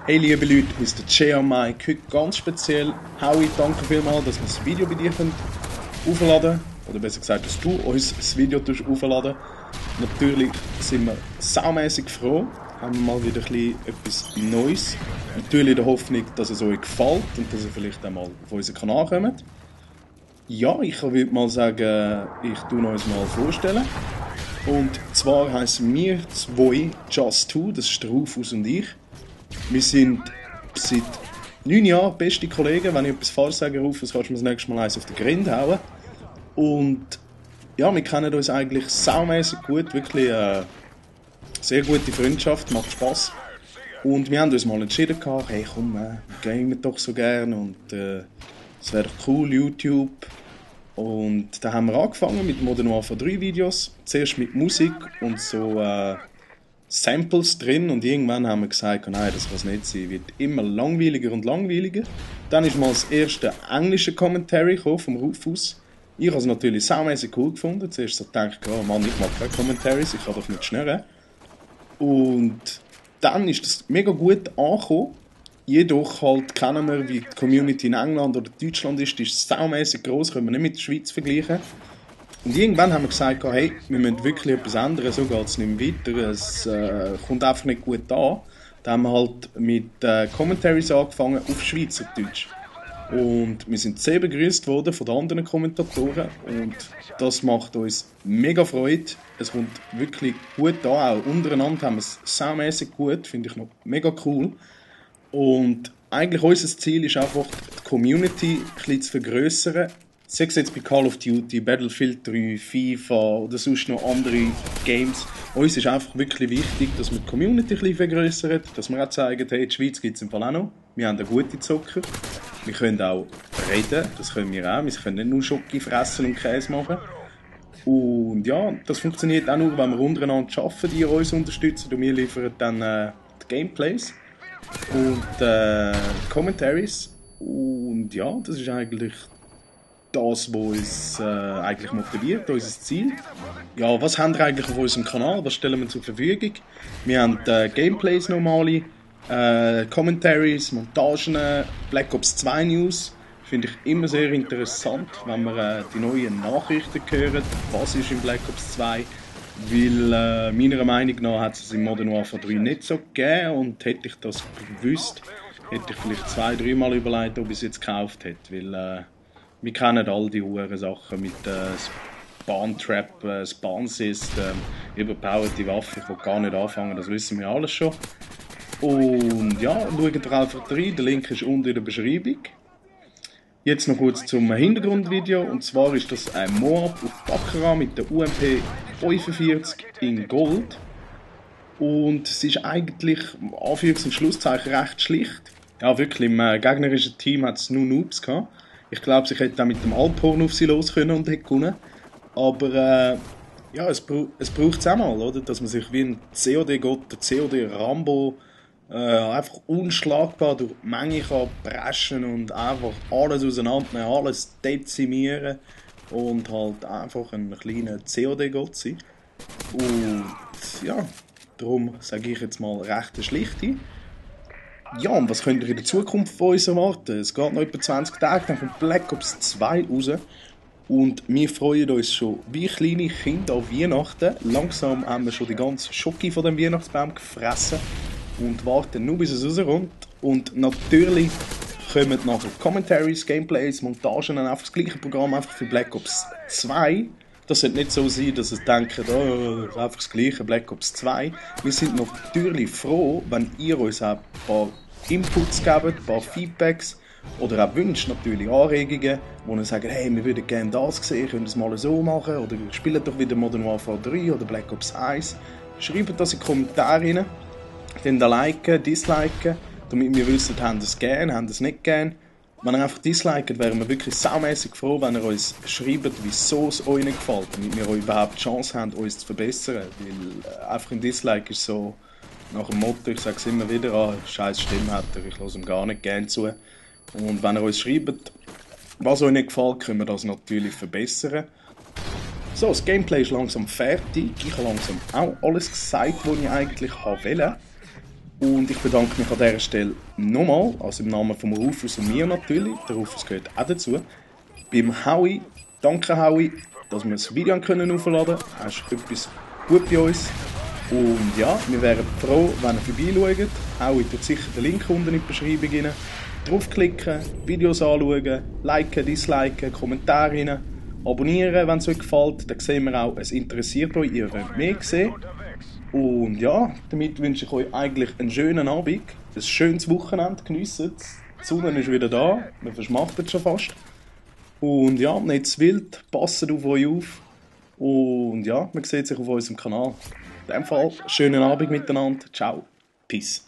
Hey liebe Leute, hier ist der Jay und Mike. Heute ganz speziell. Howie, danke vielmals, dass wir das Video bei dir aufladen können. Oder besser gesagt, dass du uns das Video aufladen. Natürlich sind wir saumässig froh. Haben wir mal wieder etwas Neues. Natürlich in der Hoffnung, dass es euch gefällt und dass ihr vielleicht einmal auf unseren Kanal kommt. Ja, ich würde mal sagen, ich tue uns mal vorstellen. Und zwar heissen wir zwei Just Two, das ist der Rufus und ich. Wir sind seit 9 Jahren beste Kollegen. Wenn ich etwas falsch sage, Rufus, kannst du mir das nächste Mal eins auf den Grind hauen. Und ja, wir kennen uns eigentlich saumässig gut, wirklich sehr gute Freundschaft, macht Spass. Und wir haben uns mal entschieden, hey komm, wir gamen doch so gerne und es wäre doch cool, YouTube. Und da haben wir angefangen mit Modern Warfare 3 Videos, zuerst mit Musik und so Samples drin und irgendwann haben wir gesagt, nein, das kann es nicht sein, wird immer langweiliger und langweiliger. Dann ist mal das erste englische Commentary vom Rufus. Ich habe es natürlich saumässig cool gefunden. Zuerst so gedacht, oh Mann, ich mag keine Commentaries, ich kann doch nicht schnurren. Und dann ist das mega gut angekommen. Jedoch halt kennen wir, wie die Community in England oder Deutschland ist, die ist saumässig gross, können wir nicht mit der Schweiz vergleichen. Und irgendwann haben wir gesagt, hey, wir müssen wirklich etwas ändern, so geht es nicht mehr weiter, es kommt einfach nicht gut an. Dann haben wir halt mit Commentaries angefangen auf Schweizerdeutsch. Und wir sind sehr begrüßt worden von den anderen Kommentatoren und das macht uns mega Freude. Es kommt wirklich gut an, auch untereinander haben wir es saumässig gut, finde ich noch mega cool. Und eigentlich unser Ziel ist einfach, die Community ein bisschen zu vergrössern. Sei es jetzt bei Call of Duty, Battlefield 3, FIFA oder sonst noch andere Games. Uns ist einfach wirklich wichtig, dass wir die Community ein bisschen vergrössern, dass wir auch zeigen, hey, die Schweiz gibt es im Fall auch noch. Wir haben gute Zocker. Wir können auch reden, das können wir auch. Wir können nicht nur Schoki fressen und Käse machen. Und ja, das funktioniert auch nur, wenn wir untereinander arbeiten, die uns unterstützen. Und wir liefern dann die Gameplays und Commentaries. Und ja, das ist eigentlich das, was uns eigentlich motiviert, unser Ziel. Ja, was haben wir eigentlich auf unserem Kanal? Was stellen wir zur Verfügung? Wir haben Gameplays normale, Commentaries, Montagen, Black Ops 2 News. Finde ich immer sehr interessant, wenn wir die neuen Nachrichten hören. Was ist in Black Ops 2? Weil meiner Meinung nach hat es in Modern Warfare 3 nicht so gegeben und hätte ich das gewusst, hätte ich vielleicht 2-3 Mal überlegt, ob ich es jetzt gekauft hätte. Weil wir kennen all die hohen Sachen mit Spawn-Trap, Spawn-System, überpowerte Waffen, die gar nicht anfangen, das wissen wir alles schon. Und ja, schaut doch einfach rein, der Link ist unten in der Beschreibung. Jetzt noch kurz zum Hintergrundvideo, und zwar ist das ein Moab auf Baccarat mit der UMP 45 in Gold. Und es ist eigentlich, Anführungs- und Schlusszeichen, recht schlicht. Ja wirklich, im gegnerischen Team hat es nur Noobs gehabt. Ich glaube, ich hätte auch mit dem Alphorn auf sie los können und hätte gewonnen. Aber ja, es braucht es auch mal, oder? Dass man sich wie ein COD-Gott, der COD-Rambo, einfach unschlagbar durch die Menge kann preschen und einfach alles auseinandernehmen, alles dezimieren und halt einfach ein kleiner COD-Gott sein. Und ja, darum sage ich jetzt mal recht schlichte. Ja, und was könnt ihr in der Zukunft von uns erwarten? Es geht noch etwa 20 Tage, dann kommt Black Ops 2 raus. Und wir freuen uns schon wie kleine Kinder auf Weihnachten. Langsam haben wir schon die ganze Schoki von dem Weihnachtsbaum gefressen und warten nur, bis es rauskommt. Und natürlich kommen nachher Commentaries, Gameplays, Montagen, einfach das gleiche Programm einfach für Black Ops 2. Das sollte nicht so sein, dass ihr denkt, oh, das ist einfach das gleiche Black Ops 2. Wir sind natürlich froh, wenn ihr uns auch ein paar Inputs gebt, ein paar Feedbacks oder auch Wünsche, natürlich Anregungen, wo ihr sagt, hey, wir würden gerne das sehen, können das mal so machen oder spielt doch wieder Modern Warfare 3 oder Black Ops 1. Schreibt das in die Kommentare rein, dann liken, disliken, damit wir wissen, haben das gerne, haben das nicht gerne. Wenn ihr einfach disliket, wären wir wirklich saumässig froh, wenn ihr uns schreibt, wieso es euch nicht gefällt, damit wir überhaupt die Chance haben, uns zu verbessern. Weil einfach ein Dislike ist so nach dem Motto, ich sage es immer wieder, scheiß Stimme hat er, ich höre ihm gar nicht gerne zu. Und wenn ihr uns schreibt, was euch nicht gefällt, können wir das natürlich verbessern. So, das Gameplay ist langsam fertig. Ich habe langsam auch alles gesagt, was ich eigentlich wollte. Und ich bedanke mich an dieser Stelle nochmal, also im Namen von Rufus und mir natürlich, der Rufus gehört auch dazu, beim Howie. Danke Howie, dass wir das Video aufladen können. Hast etwas gut bei uns. Und ja, wir wären froh, wenn ihr vorbeischaut. Howie tut sicher den Link unten in die Beschreibung rein. Draufklicken, Videos anschauen, liken, disliken, Kommentare rein, abonnieren, wenn es euch gefällt. Dann sehen wir auch, es interessiert euch, ihr wollt mehr sehen. Und ja, damit wünsche ich euch eigentlich einen schönen Abend, ein schönes Wochenende, geniessen es. Die Sonne ist wieder da, man verschmachtet schon fast. Und ja, nicht zu wild, passt auf euch auf. Und ja, man sieht sich auf unserem Kanal. In dem Fall, schönen Abend miteinander, ciao, peace.